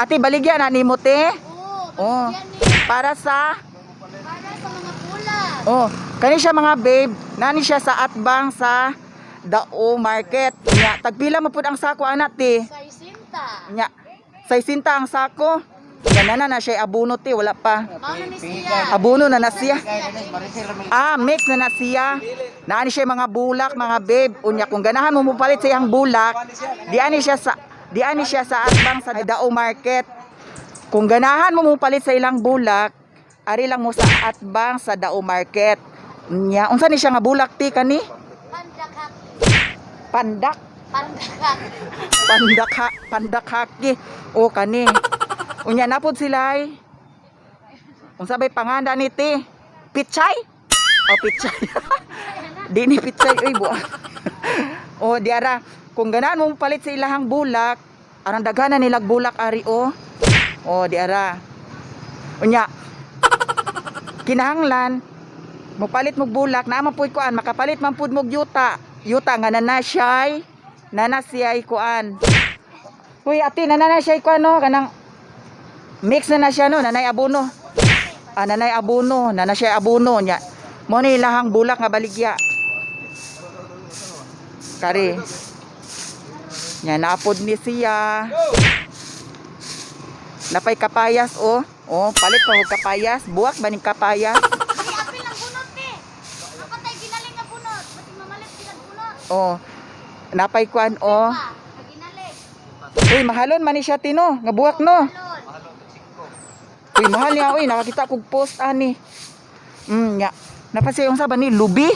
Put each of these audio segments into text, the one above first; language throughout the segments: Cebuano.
Ate, baligya na nimo, te. Oo, Oh. baligyan ni. Para sa Para sa mga pula. Oh, kani siya, mga babe, nani siya sa atbang sa Dao Market. Nya, tagpila mo pud ang sako, anak, te? Sa isinta. Nya, 60 ang sako. Nya nana na siya abono, te, wala pa. Mao na ni siya. Abono na na siya. Ah, mix na na siya. Naani siya mga bulak, mga babe. Unya, kung ganahan mo mupalit sa iyang bulak, diani siya sa atbang sa Dao Market. Kung ganahan mo mupalit sa ilang bulak, ari lang mo sa atbang sa Dao Market. Nya, unsa ni siya nga bulak, ti, kani? Pandakak. Pandak, Pandakak. pandakha, pandakhaki. O kani. Unya napod sila ay. Unsa bay panganda ni, ti? Pichay? O pichay. Di ni pichay, uy, buang. O di ara, kung ganahan mo palit sa ilahang bulak, arang daghanan nilag bulak ari o. O di ara. Unya kinahanglan mopalit mo bulak naa man pud kuan, makapalit man pud mo yuta. Yuta nga nana siya'y nana siya'y kuan. Uy, ate, nana na siya'y kuan no, kanang mix na na siya no, nanay abono. Ah, nanay abono, nana siya abono nya. Mo ni ilahang bulak nga baligya. Kari. Nya naapod ni siya. Napay kapayas oh. Oh, palit pa og kapayas. Buwak ba ning kapayas? Ay, apil ang bunot ni. Napatay ginaling nga bunot. Batik mamalit sila bunot. Oh. Napay kuan oh. Pa, ginaling. Uy, mahalon man ni siya, Tino. Nga buwak no. Balon. Uy, mahal niya uy, nakakita kog post ani. Nya. Napasiya yung sa ba ni lubi?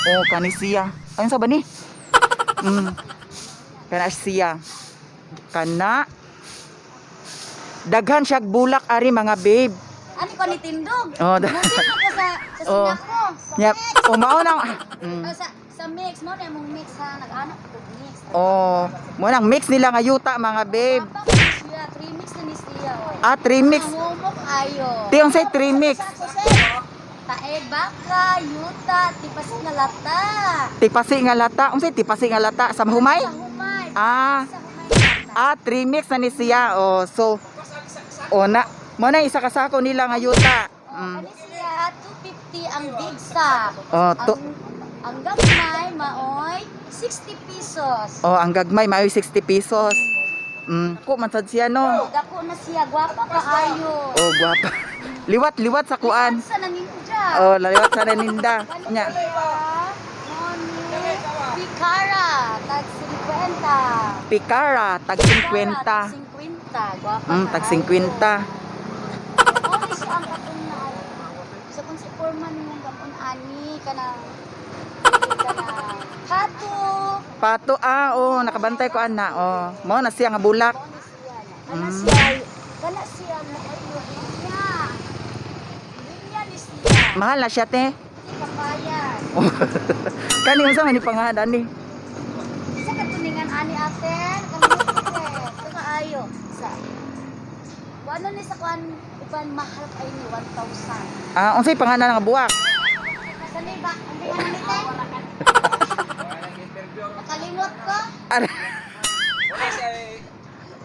Oh, kani siya. Ayun sa ba ni? Kana siya. Kana. Daghan siya bulak ari, mga babe. Ani ko ni tindog. Oh, Mungkin ako sa Oh. sinako. Sa Nya, mix. oh, mao nang Oh, sa mix mo na mong mix ha, nag-anak ko mix. Oh, mo nang mix nila nga yuta, mga babe. Papa ko ni siya, three mix na ni siya. Oh. Ah, three mix. Nangumok ayo. Ti, unsay three mix? Tae baka, yuta, tipas nga lata. Tipasi nga lata. Unsay tipasi nga lata? Sa humay? Sa humay. Ah. Sa humay lata. Ah, three mix na ni siya. Oh, so oh na mo na isa ka sako nila nga yuta. Oh, kani siya 250 ang big sack. Oh, to, Ang gamay maoy 60 pesos. Oh, ang gagmay maoy 60 pesos. Ko man sad siya no. Dako na siya, gwapa kaayo. Oh, gwapa. Liwat liwat sa kuan. Sa naninja. Oh, liwat sa naninda. Kani Nya. siya, Moni Picara, tag 50. Picara tag 50. Tag 50, gwapa Tag kaayo. 50. Mao ni siya ang katong na sa kung si Foreman mong gapon ani kanang kanang pato. Pato ah, oh, nakabantay ko ana. Oh, mao na siya nga bulak. Mao ni siya na. Kana siya kana siya mo ayo niya. Linya ni siya. Mahal na siya, te. Di kapayas. Kani unsa man ni pangalan ni? Sa katuningan ani aten, kalimot ko eh. Sa kaayo sa Wano ni sa kuan uban mahal kay ni 1,000. Ah, unsay pangalan nga buwak? Sa ni ba? Ang pangalan ni te? Nakalimot ko.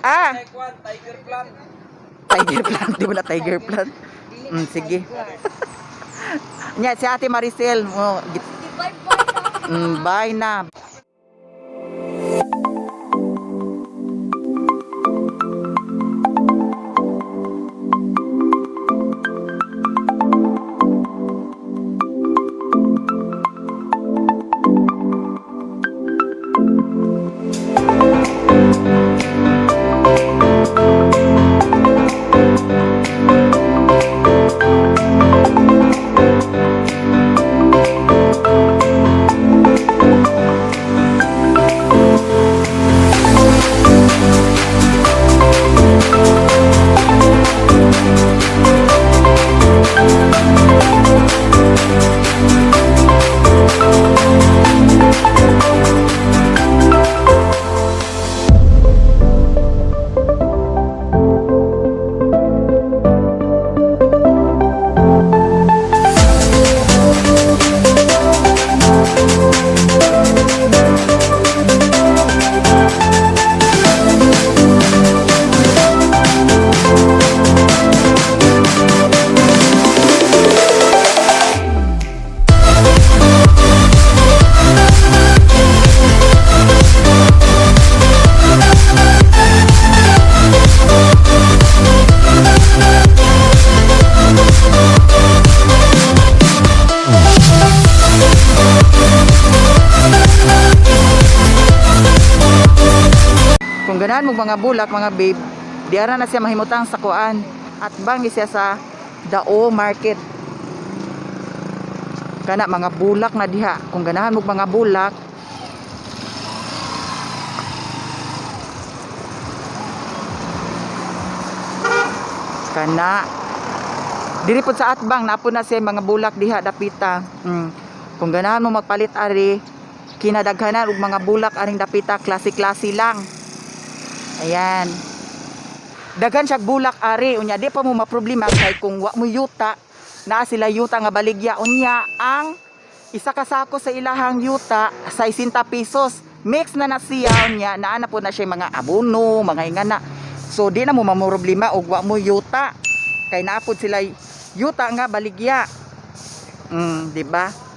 Ah, Tiger plant. Tiger plant, di ba na tiger plant? Dili Sige. tiger. Nya si Ate Maricel, oh, Sige, bye bye. Bye na. mga bulak, mga babe, diara na siya mahimutang sa kuan. At bang siya sa Dao Market. Kana mga bulak na diha. Kung ganahan mo mga bulak, kana diri pod sa atbang napo na siya mga bulak diha dapita. Kung ganahan mo magpalit ari, kinadaghanan og mga bulak aring dapita, klase-klase lang. Ayan. Daghan siya bulak ari, unya di pa mo maproblema kay kung wa mo yuta, naa sila yuta nga baligya, unya ang isa ka sako sa ilahang yuta 60 pesos. Mix na na siya, unya naa na po na siya mga abono, mga ingana. So di na mo mamroblema og wa mo yuta kay naa pod sila yuta nga baligya. Di ba?